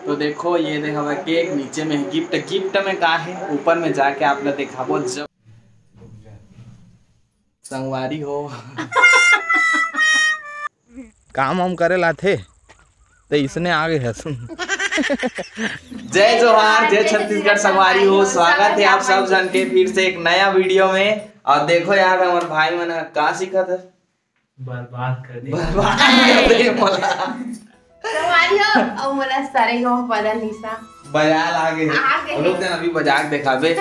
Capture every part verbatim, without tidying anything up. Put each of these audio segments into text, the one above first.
तो देखो, ये दे हवे केक, नीचे में गिफ्ट। गिफ्ट में का है, ऊपर में जाके आप ला दिखाबो। जब संगवारी हो, काम वाम करे लाथे, तो इसने आ गए हस। जय जोहार, जय छत्तीसगढ़ संगवारी हो, स्वागत है आप सब जन के फिर से एक नया वीडियो में। और देखो यार, हमारे भाई मन ह का सीखत है, बर्बाद कर दे। बर्बाद कर दे मोला। संगवारी हो, अब मोला सारे गाँव पता निशा बजाल आ गए। आ गए। रुक जा, अभी बजा के दिखाबे।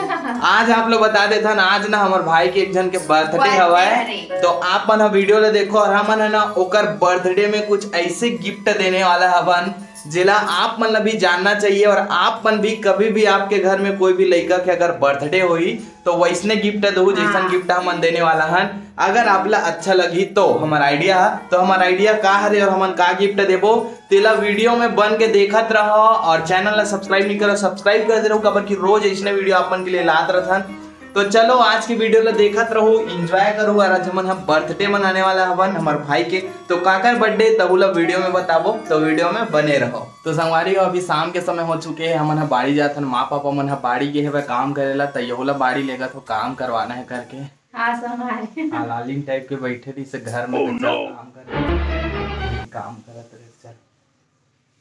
आज आप लोग बता देथन, आज ना हमर भाई के एक जन के बर्थडे birthday हवय। हरे। तो आप मन ह वीडियो ले देखो और हमन है ना ओकर बर्थडे में कुछ ऐसे गिफ्ट देने वाला हवन, जेला आप मन ला भी जानना चाहिए। और आप मन भी कभी भी आपके घर में कोई भी लइका के अगर बर्थडे होई तो वैसने गिफ्ट दहू जैसन हाँ। गिफ्ट हमन देने वाला हन। अगर आप ला अच्छा लगी तो हमर आइडिया ह, तो हमर आइडिया का हरे और हमन का गिफ्ट देबो, तेला वीडियो में बन के देखत रहो। और चैनल ला सब्सक्राइब नहीं करो, सब्सक्राइब कर दे रहो, काबर कि रोज ऐसने वीडियो आप मन के लिए लात रहथन। तो चलो आज की वीडियो ला देखत रहो, एंजॉय करो। और आज हमन ह बर्थडे मनाने वाला हवन हमर भाई के, तो काकर बर्थडे तहू ला वीडियो में बताबो, तो वीडियो में बने रहो। तो संगवारी हो, अभी शाम के समय हो चुके है, हमन ह बाड़ी जाथन, माँ पापा मन ह बाड़ी गे हवे काम करे ला, त यहू ला बाड़ी लेगत हो, काम करवाना है करके। हाँ, संभाल। आलालिन टाइप के बैठे रही से घर में, तो चल काम कर, काम करत रहे, चल।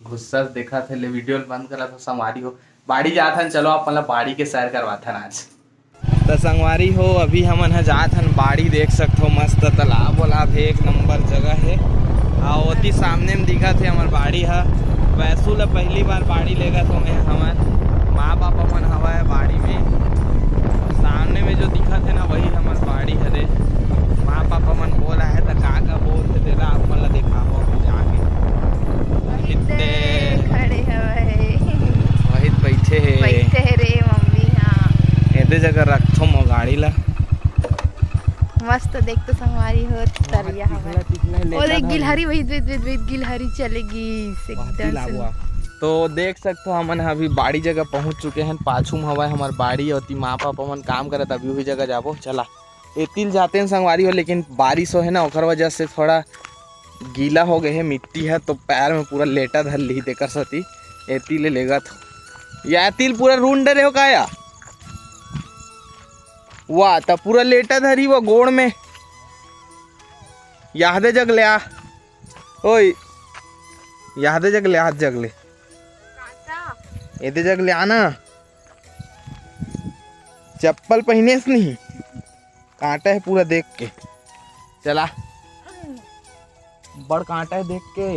गुस्सा से देखा थे, ले वीडियो बंद करा था, संगवारी हो। बाड़ी जाथन, चलो अपन ला बाड़ी के सैर करवाथन आज। त संगवारी हो, अभी हमन ह जात हन बाड़ी, देख सकथो मस्त तालाब वालाब हे, एक नंबर जगह हे। अउ ओती सामने में दिखत हे हमर बाड़ी ह। वैसू ल पहली बार बाड़ी लेगत हो मैं हमन, माँ पापा मन हवय बाड़ी में। सामने में जो दिखत हे ना, वही हमर बाड़ी हरे। माँ पापा मन बोला है त का का बोलथे तेला आप मन ल दिखाबो अभी जाके। वही इतने खड़े हवय। वही बैठे हे। बैठे हे रे मम्मी, हाँ। एदे जगह रखथो मो गाड़ी ला। मस्त देख तो संगवारी हो, तरिया हवय। चिखला, चिखला ओ देख, गिलहरी, वही, वही, वही, वही गिलहरी चले गिस एकदम से। तो देख सकथो, हमन ह अभी बाड़ी जगह पहुंच चुके हैं। पाछू में हवय हमर बाड़ी, ओती माँ पापा मन काम करत, अभी वही जगह जाबो। चला, एती ल जाते हैं संगवारी हो, लेकिन बारिश हो है ना, ओकर वजह से थोड़ा गीला हो गए है मिट्टी है, तो पैर में पूरा लेटा धर ली, तेकर सेती एती ले लेगत हो। या एती ल पूरा रूंड डरे हो का या? वाह, त पूरा लेटा धरी वो गोड़ में। याहदे जग ले आ। ओए, याहदे जग ले, हाथ जग ले। एदे जग ले आना। चप्पल पहिनेस नहीं। कांटा है पूरा देख के। चला। बड़ कांटा है देख के।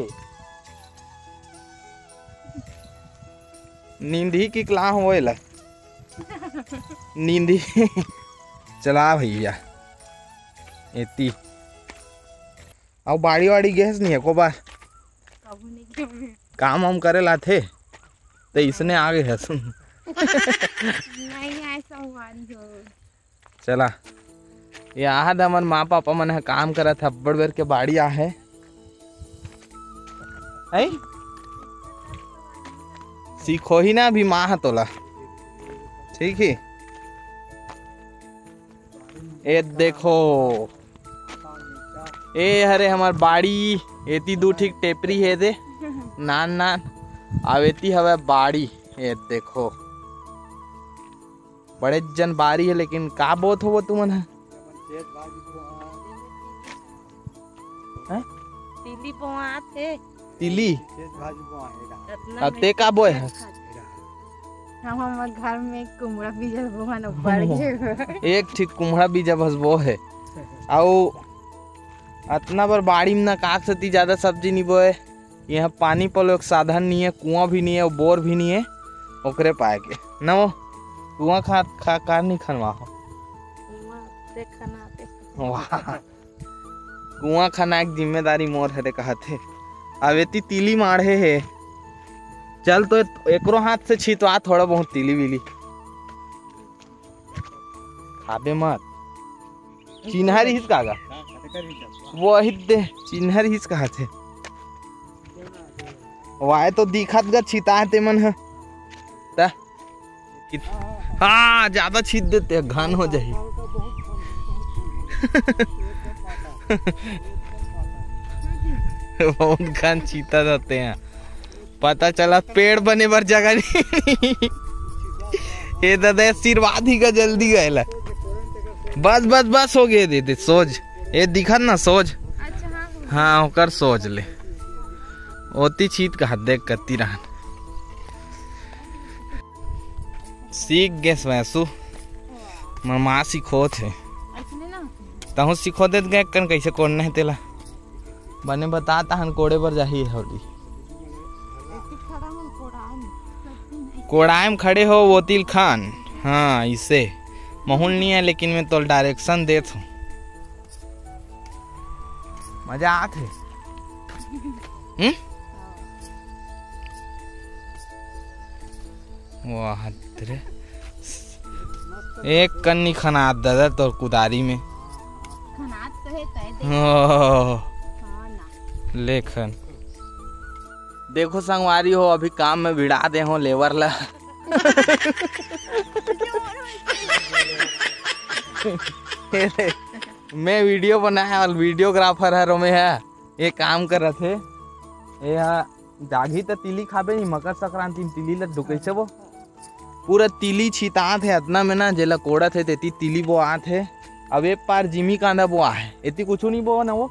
नींद ही की कला हो एला। नींद ही। चला भैया। एती। अउ बाड़ी वाड़ी गेस नहीं है को बार? कभू नहीं गए। काम वाम करे लाथे, तो इसने आ गए हस। नहीं आए संगवारी हो। चला, ये आहद हमर माँ पापा मन ह काम करत हे, अब्बड़ बेर के बाड़ी आहे। हैं? सीखोही ना अभी माँ ह तोला, ठीक ही। ए देखो, ए हरे हमर बाड़ी, एती दू ठीक टेपरी हे दे, नान नान, अउ एती हवे बाड़ी। ए देखो, बड़े जन बारी है, लेकिन का बोत हो वो तुमन ह? हैं? तिली बोआत हे। तिली? अतना अब ते का बोए ह? हम हमर घर में कुमड़ा बीजा बोहन ऊपर के। एक ठीक कुमड़ा बीजा बस बो है। अउ अतना बर बाड़ी में ना काक सती ज्यादा सब्जी नहीं बोए। यहाँ पानी पलो एक साधन नहीं है, कुआं भी नहीं है, बोर भी नहीं है, ओकरे पाए के न वो कुआं खा, खा कार नहीं खनवा हो। कुआं से खनाते। वाह, कुआं खना एक जिम्मेदारी मोर हरे कहत हे। अब एती तिली माढ़े हे, चल तो एकरो हाथ से छितवा थोड़ा बहुत तिली विली। खाबे मत। चिन्हा रिहिस का गा? वही दे, चिन्हा रिहिस कहा थे। वाय तो दिखत गा छिता ते मन ह। ता? कित-, हाँ, ज्यादा छीत देते हैं, घन हो जाही। बहुत घन छीता जाते हैं। पता चला पेड़ बने बर जगह नहीं। ए दादा, आशीर्वाद ही का जल्दी गएला। बस बस बस, हो गए दे दे सोच। ए दिखत ना सोच। अच्छा, हाँ, हाँ। हाँ, ओकर सोच ले। ओती छीत कहा देख कत्ती रहन। सीख गेस वैसू। मर माँ सिखोत हे। ऐसने ना होथे। तहूँ सिखो देत गए कन कैसे कोड़ना है तेला। बने बता तहन कोड़े बर जाही हौली। कोड़ाए में खड़े हो वो तिल खान। हाँ, इसे। महुल नहीं है लेकिन मैं तो डायरेक्शन देत हूँ। मजा आत हे। हम्म? वाह तेरे। एक कन्नी खनात दादा तोर कुदारी में। खनात तो हे, तय दे। ओह। हाँ ना। लेखन। देखो संगवारी हो, अभी काम में भिड़ा दे हो लेबर ला। मैं वीडियो बनाए और वीडियोग्राफर हर ओमे है, ये काम करत हे। ये हा जागी त तिली खाबे नहीं, मकर संक्रांति में तिली लड्डू कैसे वो पूरा तिली छितात हे अतना में ना, जेला कोड़त हे तेती तिली बोआत हे। अब ए पार जिमी कांदा बोआ हे, एती कुछू नहीं बोआ ना वो,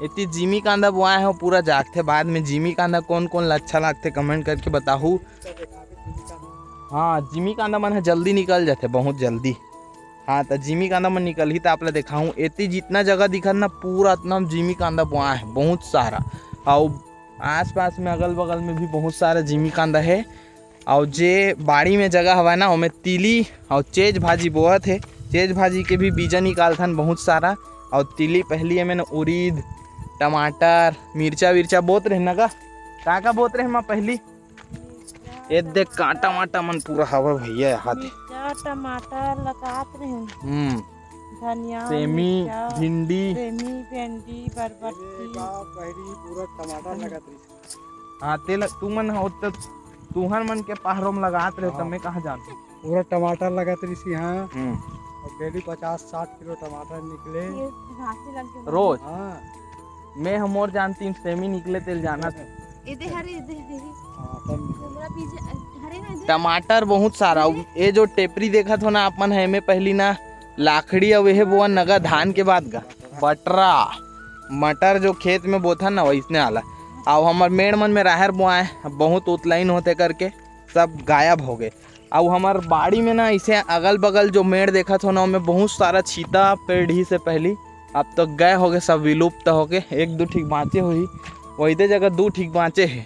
एती जिमी कांदा बोआ हे, वो पूरा जागथे। बाद में जिमी कांदा कौन कौन ला अच्छा लागथे कमेंट करके बताहू। हाँ, जिमी कांदा मन ह जल्दी निकल जाथे, बहुत जल्दी। हाँ, त जिमी कांदा मन निकलही त आप ला देखाहूँ। एती जितना जगह दिखत ना पूरा अतना जिमी कांदा बोआ हे, बहुत सारा। अउ आसपास में अगल बगल में भी बहुत सारा जिमी कांदा हे। अउ जे बाड़ी में जगह हवय ना, ओमे तिली अउ चेज भाजी बोअत हे। चेज भाजी के भी बीजा निकालथन बहुत सारा। अउ तिली पहली एमे न उरीद, टमाटर, मिर्चा विर्चा बोत रहे न गा? का का बोत रहे माँ पहली? ये देख कांटा वाटा मन पूरा हवय भैया, हाथ। मिर्चा, टमाटर लगात रहे। हम्म। धनिया, सेमी, मिर्चा, भिंडी। सेमी, भिंडी, बरबट्टी। का पहिली पूरा टमाटर लगात रहिस। हाँ, तेल तुमन हो त तुहर मन के पहाड़ों में लगात रहे, हाँ। त मैं कहाँ जानता? पूरा टमाटर लगात रहिस यहाँ। हम्म। और डेली पचास साठ किलो टमाटर निकले। ये घासे लग गए। रोज? हाँ। मैं हम और जानती हूँ, सेमी निकले तेल जाना था। इधर हरे, इधर, इधर। हाँ, तब निकले। हमरा पीछे, हरे ना इधर। टमाटर बहुत सारा। ये जो टेपरी देखत हो ना आप मन, है में पहली ना लाखड़ी अउ एहे बोआ नगा धान के बाद गा। बटरा, मटर जो खेत में बोथन ना, वैसने आला। अउ हमर मेड़ मन में राहर बोआए, बहुत उतलाइन होते करके सब गायब हो गए। अउ हमर बाड़ी में ना, इसे अगल बगल जो मेड़ देखत हो ना, ओमे बहुत सारा छीता पेड़ ही से पहली, अब तो गए होगे, सब विलुप्त होगे। एक दू ठीक बाँचे होही, वैदे जगह दू ठीक बाँचे हे।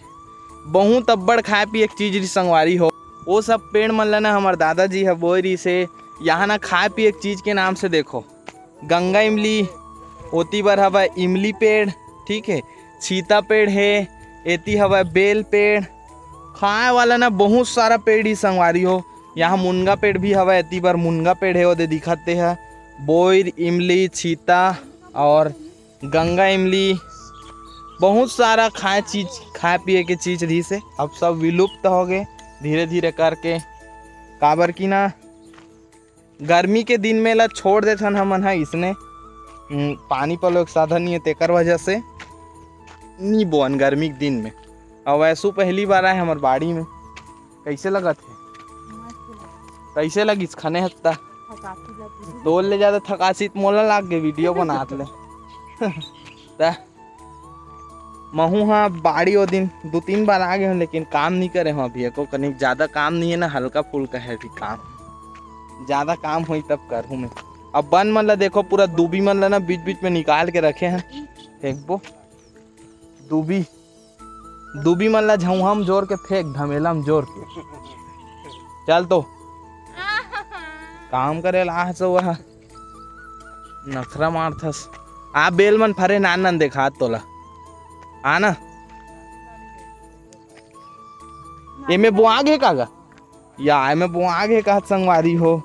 बहुत अब्बड़ खाए पिए के चीज रही संगवारी हो। वो सब पेड़ मन ल ना हमर दादाजी ह बोए रहिस हे। यहाँ ना खाए पिए के चीज के नाम से देखो, गंगा इमली, ओती बर हवय इमली पेड़, ठीक है, छीता पेड़ है, एती हवय बेल पेड़। खाए वाला ना बहुत सारा पेड़ ही संगवारी हो। यहाँ मुनगा पेड़ भी हवय, एती बर मुनगा पेड़ है, ओदे दिखत ते ह। बोइर, इमली, छीता और गंगा इमली, बहुत सारा खाए चीज, खाए पिए के चीज रहिस हे, अब सब विलुप्त हो गए धीरे धीरे करके। काबर कि ना गर्मी के दिन में ला छोड़ देथन हमन ह इसने। हम्म, पानी पलो के साधन नहीं है, तेकर वजह से नी बोअन गर्मी के दिन में। अब ऐसू पहली बार आए हमर बाड़ी में, कैसे लगत है? मस्त लगत। कैसे लगिस खने हत्ता? थकासी लगिस। तोर ले ज्यादा थकासी त मोला लाग गे वीडियो बनात ले। त महू हा बाड़ी ओ दिन दू तीन बार आ गए हूँ, लेकिन काम नहीं करे हूँ अभी। एको कनिक ज्यादा काम नहीं है ना, हल्का फुल्का है अभी काम। ज्यादा काम होई तब करहूँ मैं। अब बन मन ला देखो, पूरा दूबी मन ला ना बीच बीच में निकाल के रखे हैं, फेंकबो। दूबी, दूबी मन ला झौहा में जोर के फेंक, ढमेला में जोर के। चल तो काम करे ला आह सो वह। नखरा मारथस। आ बेल मन फरे नान नान देखात तोला। आ ना। एमे बोआ गे का गा? या एमे बोआ गे का संगवारी हो?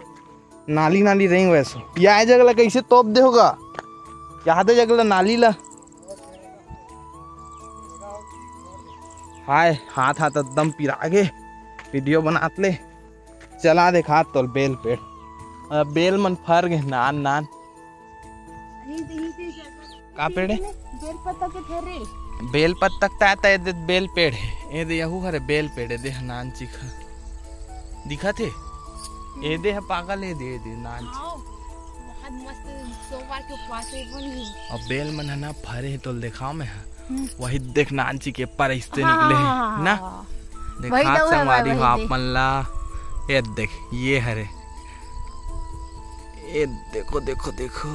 नाली नाली रही वैसो। या ए जगह ला कैसे तोप दे होगा? या दे जगह ला नाली ला। हाय, हाथ हाथ एकदम पिरा गे। वीडियो बनात ले। चला देखात तोल बेल पेड़। अ, बेल मन फर गे नान नान। यही से, यही से जगह। का पेड़ है? बेल पत्ता के फरे। बेल पत्ता के तात, ए दे बेल पेड़ हे, ए दे यहू हरे बेल पेड़, ए दे ह नान चिखा दिखत हे, ए दे ह पागल, ए दे, ए दे नान चिखा। हाँ, बहुत मस्त। सोमवार के उपवास हे, बनी। अब बेल मन ह ना फरे हे, तोल देखाव मैं ह। हम्म। वही देख नान चिखा के पर इससे हाँ, निकले हे, हाँ, हाँ, ना? हाँ। देखा वही तो है, संगवारी वही हो आप देख। मन ला, ए देख, ये हरे, ए देखो, देखो, देखो,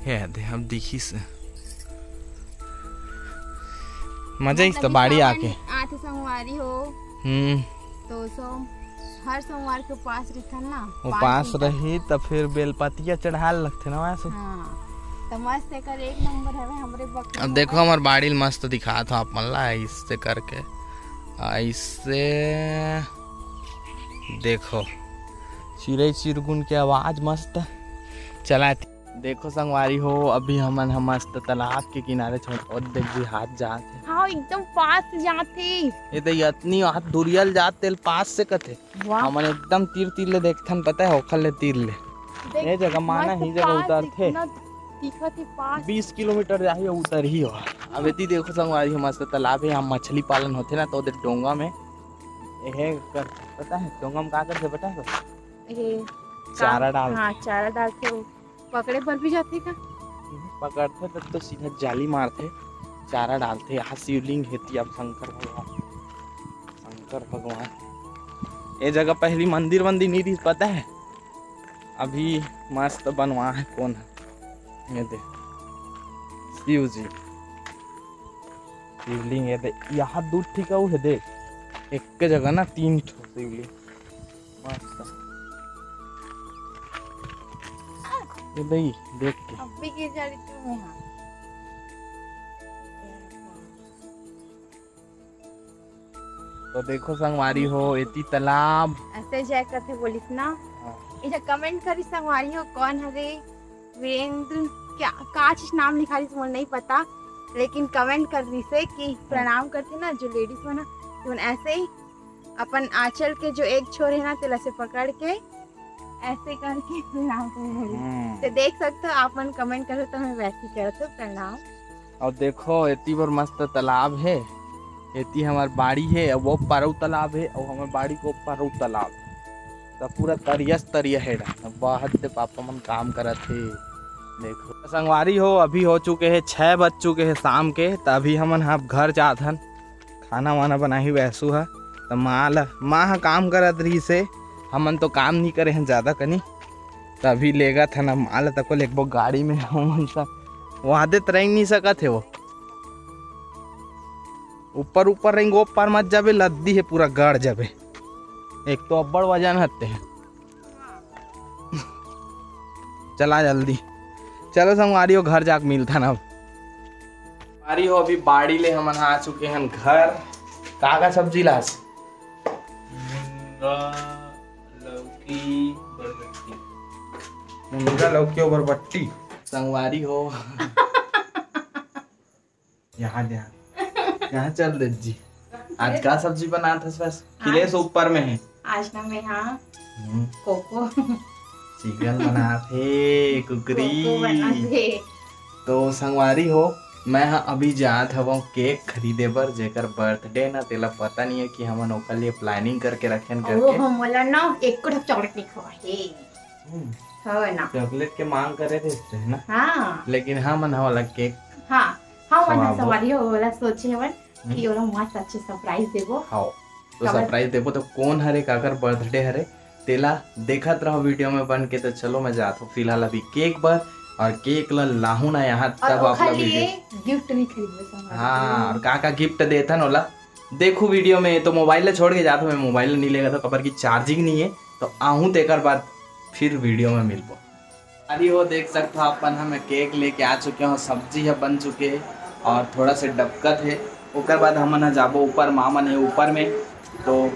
ए दे, अब दिखिस। मजा आइस त मतलब कि बाड़ी सावन आके। आथे संगवारी हो। हम्म। तो सो-, हर सोमवार के उपास रहिथन ना, पाँच उपास दिन तक। रही त फिर बेलपतिया चढ़ाल लगथे ना वैसे। हाँ, तो मस्त एकर एक नंबर हवे हमरे बकरी अब देखो हमार। हमार बाड़ी ल मस्त दिखात हो आप मन ला, ऐसे करके, ऐसे देखो, चिरई चिरगुन के आवाज मस्त चलात। देखो संगवारी हो, अभी हमन ह मस्त तालाब के किनारे छोड़, ओ देख जी हाथ जात हे। हाँ, एकदम पास से जात हे। ए दे अतनी हाथ दुरियल जात तेल पास से कथे। वाह। हमन एकदम तीर तीर ले देखथन, पता है, ओखर ले तीर ले। देख, ये जगह माना मस्त ही जगह पास उतरथे। इतना दिखत हे पास। बीस किलोमीटर जाही अउ उतरही हो। अब एती देखो संगवारी हो, मस्त तालाब हे, यहाँ मछली पालन होथे ना, तो ओदे डोंगा में एहे कर, पता है, डोंगा में का करथे, पता है? ये चारा का-, डालथे। हाँ, चारा डालथे, वो पकड़े बर भी जाथे का? पकड़थे तब तो सीधा जाली मारथे, चारा डालथे। यहाँ शिवलिंग हे ती, अब शंकर भगवान, शंकर भगवान। ये जगह पहली मंदिर वंदिर नहीं रही, पता है? अभी मस्त बनवा है, कौन है? ये दे, शिव जी शिवलिंग। ये दे, यहाँ दू ठिका हे दे, एक के जगह ना तीन ठो शिवलिंग। मस्त। ये दे, देख के। अब भी गिर जा रही तू यहाँ। तो देखो संगवारी हो, एती तालाब। ऐसे जय करथे बोलिस ना। हाँ। इधर कमेंट करी संगवारी हो, कौन हरे वीरेंद्र, क्या, का चीज नाम लिखा रहिस, मोला नहीं पता, लेकिन कमेंट कर रहिस हे कि प्रणाम करथे ना जो लेडीज मन, तो ऐसे ही अपन आंचल के जो एक छोर है ना, तेला से पकड़ के ऐसे करके प्रणाम कर रही। हम्म। तो देख सकते हो, आप मन कमेंट करो तो मैं वैसे ही करत हूँ प्रणाम। और देखो, एती बर मस्त तालाब है, एती हमार बाड़ी है, और वो परऊ तालाब है, और हमार बाड़ी को परऊ तालाब है। तो पूरा तरियस तरिया है, बाहर से पापा मन काम करत है। देखो संगवारी हो, अभी हो चुके हैं छः बज चुके हैं शाम के, तो अभी हमन ह घर जात हन। खाना वाना बनाही वैसू ह, त माँ ल, माँ ह काम करत रहिस हे, हमन तो काम नी करे हन जादा कनी, त अभी लेगत हन अब माँ ल, तको लेगबो गाड़ी में। हमन त वहाँ दे तरंग नी सकत हे, वो ऊपर ऊपर रेंग, ओ पार मत जाबे, लद्दी हे पूरा गड़ जाबे, एक तो अब्बड़ वजन हते। चला जल्दी, चलो संगवारी हो, घर जाके मिलथन अब। संगवारी हो, अभी बाड़ी ले हमन आ चुके हन घर। का का सब्जी लास? मुनगा, लौकी, बरबट्टी। मुनगा, लौकी और बरबट्टी। संगवारी हो। यहाँ, यहाँ, यहाँ चल दे जी। आज का सब्जी बनात हस बस? खिलेस आज ऊपर में है। आज ना मैं, हाँ, हम्म। कोको। चिकन बनात हे, कुकरी। कोको बनात हे। तो संगवारी हो, मैं ह अभी जात हवं केक खरीदे बर, जेकर बर्थडे ना, तेला पता नहीं है कि हमन ओकर लिए प्लानिंग करके रखेन ओहो, करके। मोला ना एको ठो चॉकलेट नहीं खवाए हे। हम्म। हवे ना। चॉकलेट के मांग करे थे इससे, है ना? हाँ। लेकिन हमन ह ओला केक हाँ, हाँ, मन खवाबो। संगवारी हो, ओला सोचे हवन हम्म। कि ओला मस्त अच्छे सरप्राइज देबो। हाँ। तो काबर सरप्राइज देबो तो कौन हरे, काकर बर्थडे हरे, तेला देखत रहो वीडियो में बन के। तो चलो मैं जात हूँ फिलहाल अभी केक बर, और केक ला लाहू ना यहाँ, और तब आप ओखर ला लिए वीडियो गिफ्ट भी खरीदबो संगवारी। हाँ, और का का गिफ्ट देथन ओला देखू वीडियो में। तो मोबाइल ला छोड़ के जात हूँ, मैं मोबाइल ला नहीं लेगा तो काबर की चार्जिंग नहीं है, तो आहूँ तेकर बाद फिर वीडियो में मिलबो। अरे वो देख सकते हो अपन, हमें केक लेके आ चुके हो, सब्जी है बन चुके है और थोड़ा से डबकत है। ओकर बाद हमन ह जाबो ऊपर, माँ मन है ऊपर में, तो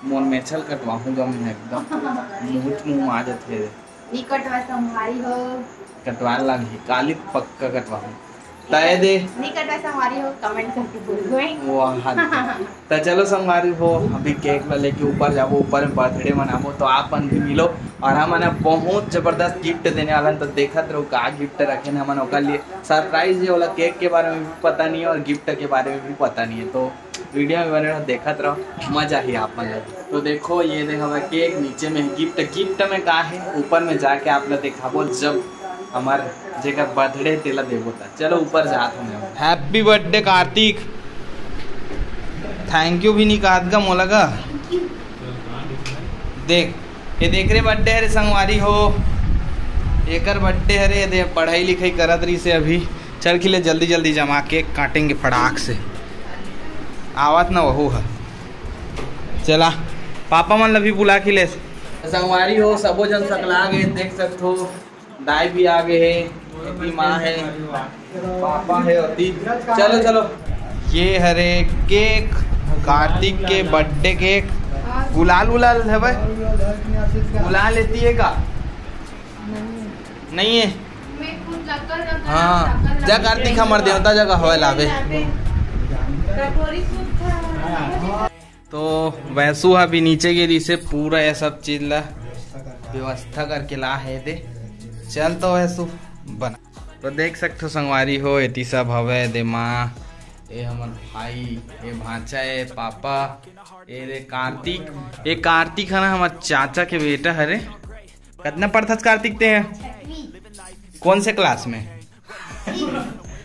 मोर मेछल कटवाहूँ गा मैं एकदम मुहूर्त मुँह आ जाते है। नी कटवा संगवारी हो। कटवा लागी, काली पक्का कटवाहूँ। त ये दे। नहीं कटवा संगवारी हो, comment करके बोल दो। वाह। त चलो संगवारी हो, अभी केक ला लेके ऊपर जाबो, ऊपर में बर्थडे मनाबो, तो आप मन भी मिलो। और हमन ह बहुत जबरदस्त गिफ्ट देने वाला हन, तो देखत रहो का गिफ्ट रखे हन हमन ओकर लिए। सरप्राइज हे, ओला केक के बारे में भी पता नहीं है और गिफ्ट के बारे में भी पता नहीं है, तो वीडियो में बने रहो, देखत रहो, मजा ही आप मन ला। तो देखो, ये दे हमारा केक, नीचे में गिफ्ट। गिफ्ट में का है, ऊपर में जाके आप ला दिखाबो, जब हमार जेकर बर्थडे तेला देबो त। चलो ऊपर जात हूँ मैं। Happy birthday Kartik. Thank you भी नहीं कहत गा मोला गा। देख, ये देख रे, बर्थडे हरे संगवारी हो, एकर बर्थडे हरे। दे पढ़ाई लिखाई करत रही से अभी। चल खिले, जल्दी जल्दी जमा, केक काटेंगे फटाक से। आवत ना वहू ह। चला, पापा मन ला भी बुला खिले। संगवारी हो, सबो जन सकला गे, देख सकथो। दाई भी आ गए हे, एती माँ हे, पापा हे, ओती। चलो चलो। ये हरे केक, कार्तिक के बर्थडे केक। गुलाल उलाल हवय? गुलाल एती हे का? नहीं है। हाँ, जा कार्तिक, हमर देवता जगह हवय, लावे। तो वैसू ह अभी नीचे गे रहिसे, पूरा ये सब चीज ला व्यवस्था करके ला हे दे। चल तो वैसू बना। तो देख सकथो संगवारी हो, एती सब हवय दे माँ, ए हमर भाई, ए भांचा, ए पापा, ए रे कार्तिक। ए कार्तिक ह ना हमर चाचा के बेटा हरे। कतना पढ़थस कार्तिक ते? कौन से क्लास में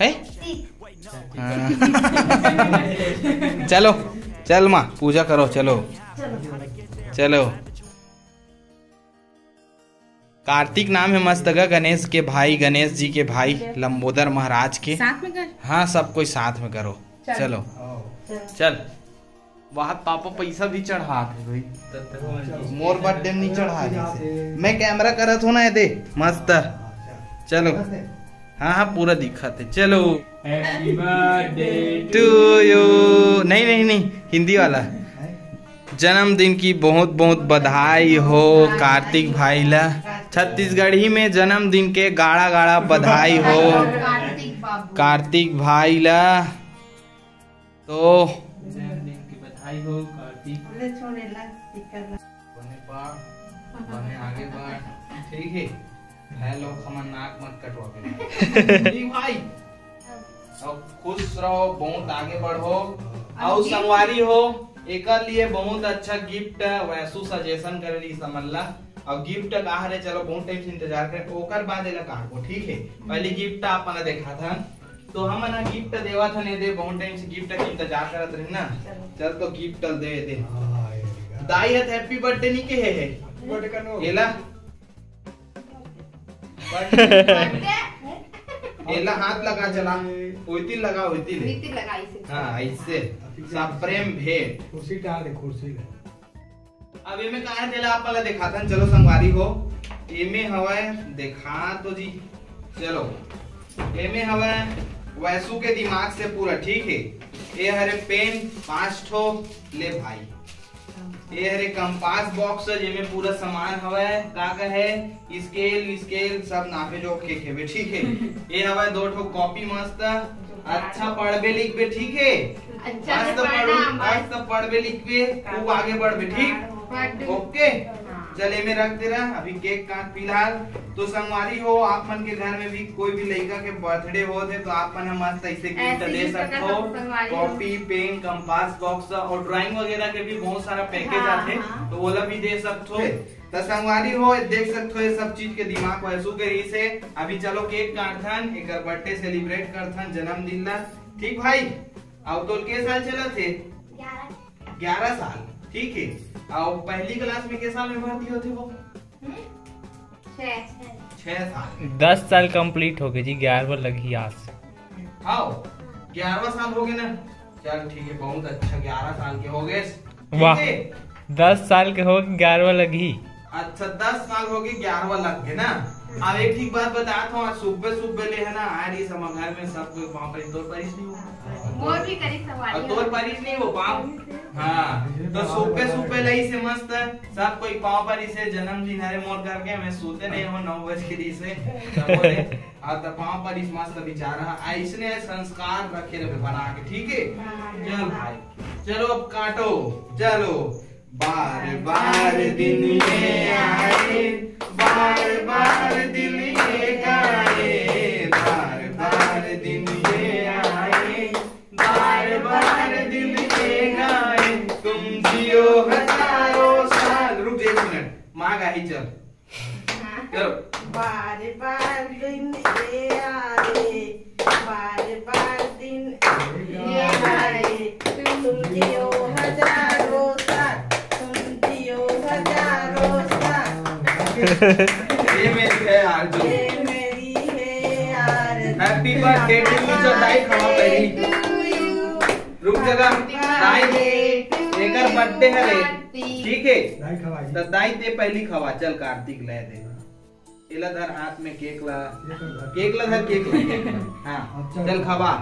है? हाँ। चलो, चल माँ, पूजा करो, चलो। चलो। कार्तिक नाम है मस्त गा, गणेश के भाई, गणेश जी के भाई, लंबोदर महाराज के। साथ में कर। हाँ, सब कोई साथ में करो। चल। चलो। चल। चल। वाह, पापा पैसा भी चढ़ात हे भाई। मोर बर्थडे में नहीं चढ़ा रहिसे। मैं कैमरा करत हूँ ना, ये दे, मस्त। चलो। हाँ, हाँ, पूरा दिखाते। चलो। Happy birthday to you। नहीं, नहीं, नहीं, हिंदी वाला। जन्मदिन की बहुत बहुत बधाई हो कार्तिक भाई ला। छत्तीसगढ़ी में जन्मदिन के गाड़ा गाड़ा बधाई हो। कार्तिक बाबू। कार्तिक भाई ला। तो जन्मदिन की बधाई हो कार्तिक। ले छोड़े ला, स्पीकर ला। बने पढ़, बने आगे बढ़, ठीक है? है लोग हमर नाक मत कटवा के। ठीक भाई, अब खुश रहो, बहुत आगे बढ़ो। अउ संगवारी हो, एकर लिए बहुत अच्छा गिफ्ट वैसू सजेशन करे रही समझ ला। अब गिफ्ट का हरे, चलो बहुत टाइम से इंतजार करे, ओकर बाद एला काटबो, ठीक है? पहले गिफ्ट आप मन ला देखा था, तो हमन ह गिफ्ट देवत हन, दे बहुत टाइम से गिफ्ट के इंतजार करत रहिन ना। चलो। चल तो गिफ्ट दे दे। हाँ, ये देखा। दाई ह हैप्पी बर्थडे नहीं कहे है। बर्थडे करनो। एला, बर्थडे। एला हाथ लगा चला। ओइती लगा, ओइती ले। ओइती लगा, ऐसे। हाँ, ऐसे। सब प्रेम भेंट। कुर्सी डाल दे, कुर्सी ले। अब एमे का है, तेला आप ला दिखाथन। चलो संगवारी हो, एमे हवय, देखा तो जी, चलो, एमे हवय वैसू के दिमाग से पूरा, ठीक है। ये हरे पेन पांच ठो, ले भाई, ये हरे कंपास बॉक्स, जेमे पूरा सामान हवय, का का है, स्केल, स्केल, सब नापे जोख के खेबे, ठीक है। ये हवय दो ठो कॉपी मस्त, अच्छा पढ़बे लिखबे, ठीक है। अच्छा से मस्त पढ़ना, पढ़ू, मस्त। मस्त पढ़बे लिखबे, खूब आगे बढ़बे, ठीक? पढ़। ओके। हाँ। चल, एमे रख दे रहा, अभी केक काट फिलहाल। तो संगवारी हो, आप मन के घर में भी कोई भी लइका के बर्थडे होत है, तो आप मन ह मस्त ऐसे गिफ्ट ऐसे दे गिफ्ट सकत हो। संगवारी हो। कॉपी, पेन, कंपास बॉक्स और ड्राइंग वगैरह के भी बहुत सारा पैकेज हाँ, आथे, हाँ। तो ओला भी दे सकत हो। त संगवारी हो, देख सकत हो, ये सब चीज के दिमाग वैसू के रहिस हे। अभी चलो केक काटथन, एकर बर्थडे सेलिब्रेट करथन, जन्मदिन ला। ठीक भाई, अब तोर के साल चलत हे? ग्यारह। ग्यारह साल, ठीक है। और पहली क्लास में के साल में भर्ती होथे वो? हम्म? छह। छह साल। दस साल कंप्लीट हो गए जी, ग्यारहवाँ लगही आज। हाँ, ग्यारहवाँ साल हो गए ना। चल ठीक है, बहुत अच्छा, ग्यारह साल के हो गए। वाह। ठीक है। दस साल के हो गए, ग्यारहवाँ लगही। अच्छा, दस साल हो गए, ग्यारहवाँ लग गए ना। अब एक ठीक बात बतात हूँ, आज सुबह सुबह ले है ना, आ रही समा घर में सब कोई वहाँ पर इंदौर पर ही नहीं हुआ। मोर भी करिस संगवारी हो। तोर परिस नहीं वो पाँव। हाँ, तो सूपे सूपे लइसे मस्त, सब कोई पाँव परिसे। जन्मदिन हरे मोर करके, मैं सूते नहीं हूँ, नौ बज के रहिसे। तब बोले, अब तो पाँव परिस मस्त बिचारा, अइसने संस्कार रखे रहे बना के, ठीक है? चल भाई, चलो अब काटो, चलो। बार बार दिन ये आए, बार बार दिन ये गाए, बार बार दिन ये आए, बार बार दिन ये गाए, तुम जियो हजारों साल। रुक जा एक मिनट, माँ गाही, चल। चलो। बार बार दिन ये आए, बार बार दिन ये आए, तुम जियो हजारों साल, तुम जियो हजारों साल। ये मेरी है आरजू। ये मेरी है आरजू। Happy birthday to you, चल दाई खवा पहली। To you। रुक जगह, दाई, एकर birthday हरे, ठीक है? दाई खवा जी। तो दाई ते पहली खवा, चल कार्तिक ले दे। एला धर हाथ में cake ला, cake ला धर, cake ला, cake ला। हाँ, अच्छा। चल खवा।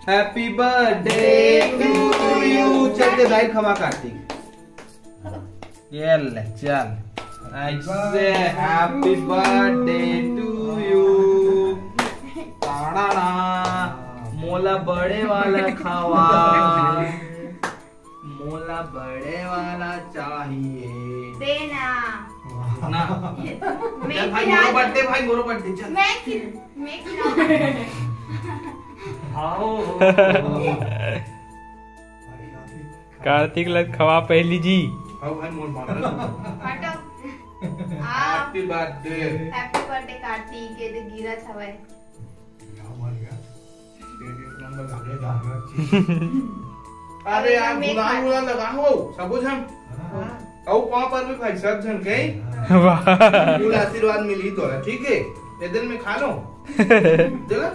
Happy birthday to you। चल के दाई खवा कार्तिक। ये ले, चल। ऐसे happy birthday to you। ताड़ाड़ा। मोला बड़े वाला खवा। मोला बड़े वाला चाहिए। देना। ना। मैं चल भाई, मोरो खिला birthday, भाई, मोरो birthday, चल। मैं खिल-, मैं खिला। आओ। कार्तिक ला खवा पहली जी। आओ भाई, मोर माता। हटो। आप happy birthday। Happy birthday Kartik, ये दे गिरा छवै। अरे यार, गुलाल उलाल लगा हो, सबो झन। हाँ। अउ पाँव पर भी भाई, सब झन के। वाह। फूल आशीर्वाद मिली तोला, ठीक है? ये दिन में खा लो। चलो।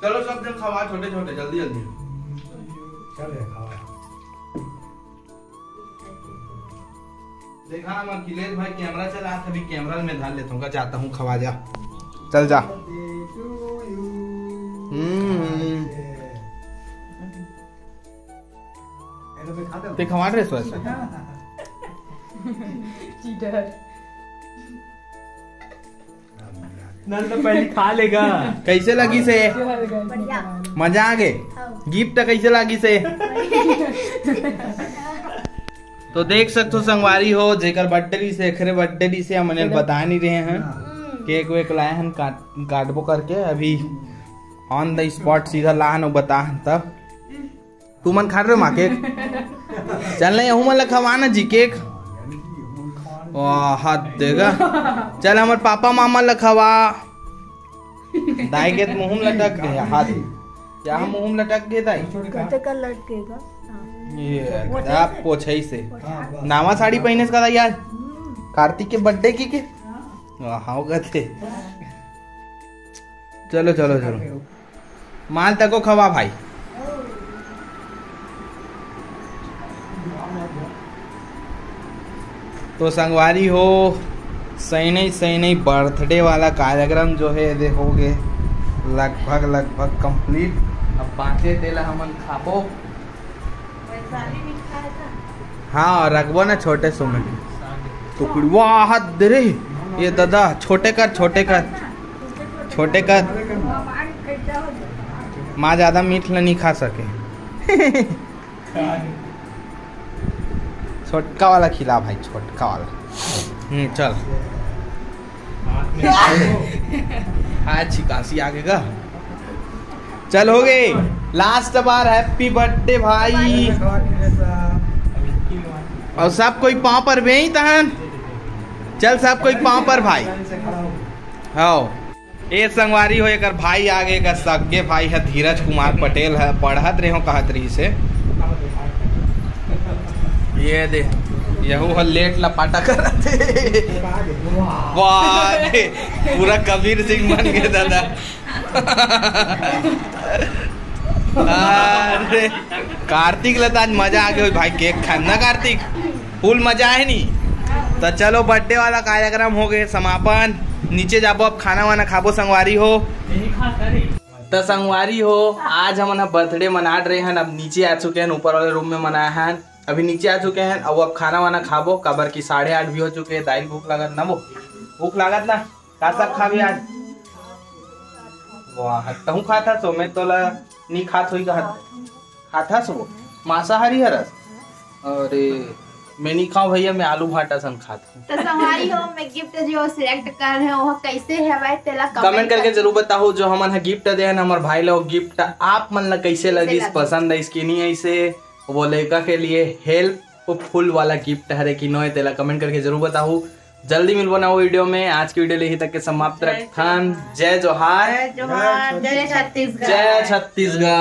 चलो, सब झन खवा, छोटे छोटे, जल्दी जल्दी। चल रे, खवा। देखा ना, अखिलेश भाई camera चलात हे, अभी camera में धर लेता हूँ, का चाहता हूँ, खवा जा, चल जा। हम्म। ते खवा रहे सो ऐसा। Cheater। नल तो पहले खा लेगा। कैसे लगी से? बढ़िया। मजा आ गए? हाँ। Gift कैसे लगी से? तो देख सकथो संगवारी हो, जेकर birthday रहिसे, एकरे birthday रहिसे, हमन ल बता नहीं रहे हैं। हम्म। Cake वेक लाए हन, काट-, काटबो करके, अभी on the spot सीधा लाहन अउ बताहन तब। तुमन खा रहे हो माँ cake? चल नहीं, यहू मन ला खवा ना जी cake। वाह, हद देगा। चल, हमर पापा मामा ला खवा। दाई के मुँह में लटक गए हाथ। क्या हम मुँह में लटक गए दाई? छोटे का लटकेगा। हाँ। ये वो आप पोछई से। हाँ, बस। नावा साड़ी पहने इसका था यार। हम्म। कार्तिक के birthday की के? हाँ। वाह, हाँ, गए थे। चलो, चलो, चलो। माल तको खवा भाई। तो संगवारी हो, सही नहीं, सही नहीं, birthday वाला कार्यक्रम जो है, ये हो गए लगभग, लगभग complete। अब बाँचे तेला हमन खाबो। वैशाली भी खाए था। हाँ, रखबो ना छोटे सुमन। टुकड़ी, वाह, हाथ दे रे। ये दादा, छोटे कर, छोटे कर, छोटे कर। माँ ज्यादा मीठ ला नहीं खा सके। छोटका वाला खिला भाई, छोटका वाला। हम्म, चल। आज छिकासी आगे का। चल, हो गए। Last बार happy birthday भाई। और सब कोई पाँव पर बेई तहन। चल, सब कोई पाँव पर भाई। हाँ। ए संगवारी हो, एकर भाई आगे, एकर सगे भाई है धीरज कुमार पटेल है, पढ़त रहे हो कहत रहिसे। ये दे, यहू ह लेट लपाटा करत हे। वाह रे, पूरा कबीर सिंह बन गए दादा। अरे, कार्तिक ला तो आज मजा आ गया भाई, cake खान ना कार्तिक। Full मजा है नी। तो चलो, birthday वाला कार्यक्रम हो गए समापन। नीचे जाबो, अब खाना वाना खाबो संगवारी हो। त संगवारी हो, आज हमन ह बर्थडे मनात रहे हन, अब नीचे आ चुके हन, ऊपर वाले रूम में मनाए हन। अभी नीचे आ चुके हन, अउ अब खाना वाना खाबो, काबर कि साढ़े आठ भी हो चुके हे। दाई ल भूख लागत ना वो, भूख लागत ना? का सब खाबे आज? वाह, तहूँ खात हस? मैं तोला नी खात होई कहत, खात हस वो? मांसाहारी हरस? अरे, मैं नी खाऊं भैया, मैं आलू भाटा सन खात हूँ। तो संगवारी हो, मैं गिफ्ट जो सिलेक्ट कर रहे हो, वो कैसे हवय, तेला कमेंट करके जरूर बताओ। जो हमन ह गिफ्ट दे हन हमर भाई ला, वो गिफ्ट आप मन ला कैसे लगिस, पसंद आइस कि नहीं आइस? वो लड़का के लिए हेल्प फुल वाला गिफ्ट हरे कि नोय, तेला कमेंट करके जरूर बताओ। जल्दी मिलबो नवा वीडियो में। आज की वीडियो ल इही तक के समाप्त रखथन। जय जोहार, जय जोहार, जय छत्तीसगढ़। जय छत्तीसगढ़।